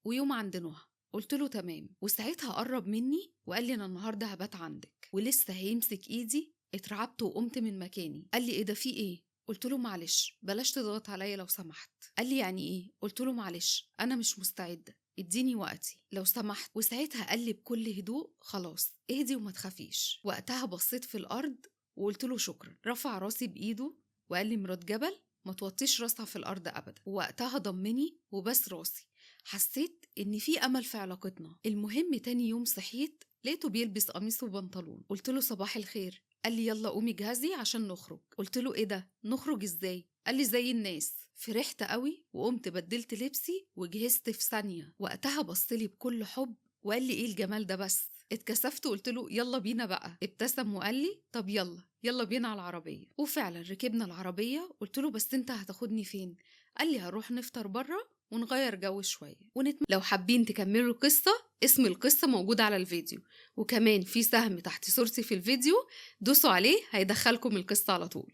ويوم عند نهى. قلت له تمام. وساعتها قرب مني وقال لي أنا النهاردة هبات عندك، ولسه هيمسك إيدي اترعبت وقمت من مكاني. قال لي إيه ده، في إيه؟ قلت له معلش بلاش تضغط عليا لو سمحت. قال لي يعني إيه؟ قلت له معلش أنا مش مستعدة، اديني وقتي لو سمحت. وساعتها قال لي بكل هدوء خلاص اهدي وما تخافيش. وقتها بصيت في الأرض وقلت له شكرا. رفع راسي بإيده وقال لي مرات جبل ما توطيش راسها في الأرض أبدا. ووقتها ضمني وبس راسي، حسيت إن في أمل في علاقتنا. المهم تاني يوم صحيت لقيته بيلبس قميص وبنطلون. قلت له صباح الخير. قال لي يلا قومي جهزي عشان نخرج. قلت له ايه ده، نخرج ازاي؟ قال لي زي الناس. فرحت قوي وقمت بدلت لبسي وجهزت في ثانية. وقتها بصلي بكل حب وقال لي ايه الجمال ده بس. اتكسفت وقلت له يلا بينا بقى. ابتسم وقال لي طب يلا يلا بينا على العربية. وفعلا ركبنا العربية. قلت له بس انت هتاخدني فين؟ قال لي هروح نفطر بره ونغير جو شوية لو حابين تكملوا القصة، اسم القصة موجود على الفيديو، وكمان في سهم تحت صورتي في الفيديو دوسوا عليه هيدخلكم القصة على طول.